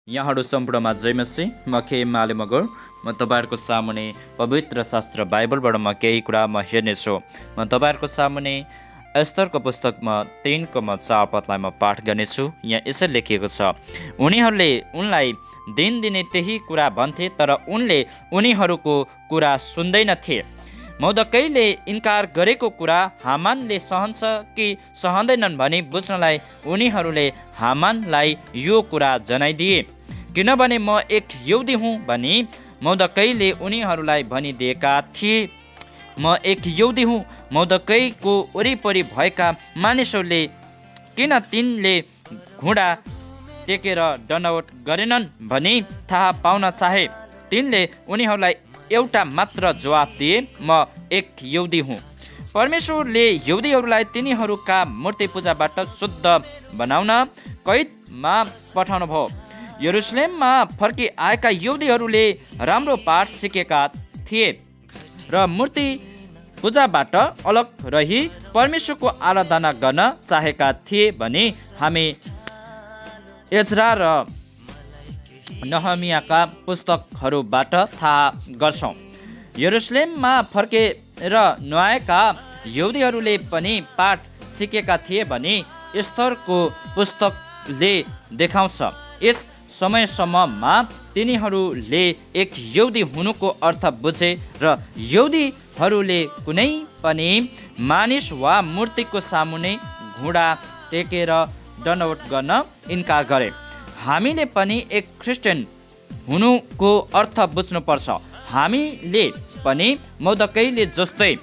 यहाँहरू सम्पूर्णमा जय मसीह। म के माले मगर। म तपाईँहरूको सामुने पवित्र शास्त्र बाइबलबाट म केही कुरा हेर्नेछु। म तपाईँहरूको सामुने एस्तरको पुस्तकमा 3:4 पदलाई म पाठ गर्नेछु। यहाँ यसरी लेखिएको छ, उनीहरूले उनलाई दिनदिनै त्यही कुरा भन्थे, तर उनले उनीहरूको कुरा सुन्दैनथे। मर्दकैले इन्कार गरेको कुरा हामानले सहन्छ कि सहँदैनन् भनी बुझ्नलाई उनीहरूले हामानलाई यो कुरा जनाइदिए, किनभने म एक यहुदी हुँ भनी मर्दकैले उनीहरूलाई भनिदिएका थिए। म एक यहुदी हुँ। मर्दकैको वरिपरि भएका मानिसहरूले किन तिनले घुँडा टेकेर दण्डवत गरेनन् भनी थाहा पाउन चाहे। तिनले उनीहरूलाई एउटा मात्र जवाफ दिए, म एक यहुदी हुँ। परमेश्वरले यहुदीहरूलाई तिनीहरूका मूर्ति पूजाबाट शुद्ध बनाउन कैदमा पठाउनु भयो। यरुसलेममा फर्की आएका यहुदीहरूले राम्रो पाठ सिकेका थिए र मूर्ति पूजाबाट अलग रही परमेश्वरको आराधना गर्न चाहेका थिए भनी हामी एज्रा र नहमियाका पुस्तकहरूबाट थाहा गर्छौँ। यरुसलेममा फर्केर नआएका यहुदीहरूले पनि पाठ सिकेका थिए भनी एस्तरको पुस्तकले देखाउँछ। यस समयसम्ममा तिनीहरूले एक यहुदी हुनुको अर्थ बुझे र यहुदीहरूले कुनै पनि मानिस वा मूर्तिको सामुने घुँडा टेकेर दण्डवत गर्न इन्कार गरे। हामीले पनि एक क्रिस्चियन हुनुको अर्थ बुझ्नुपर्छ। हामीले पनि मर्दकैले जस्तै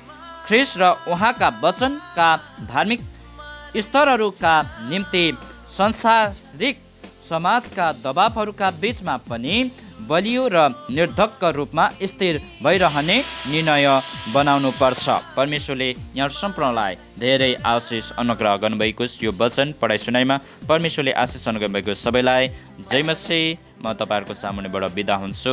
ख्रीष्ट र उहाँका वचनका धार्मिक स्तरहरूका निम्ति सांसारिक समाजका दबावहरूका बीचमा पनि बलियो र निर्धक्क रूपमा स्थिर भइरहने निर्णय बनाउनु पर्छ। परमेश्वरले यहाँ सम्पूर्णलाई धेरै आशिष अनुग्रह गर्नुभएको यो वचन पढाइ सुनाइमा परमेश्वरले आशिष अनुग्रह गर्नुभएको सबैलाई जय मसीह। म तपाईँहरूको सामुनेबाट बिदा हुन्छु।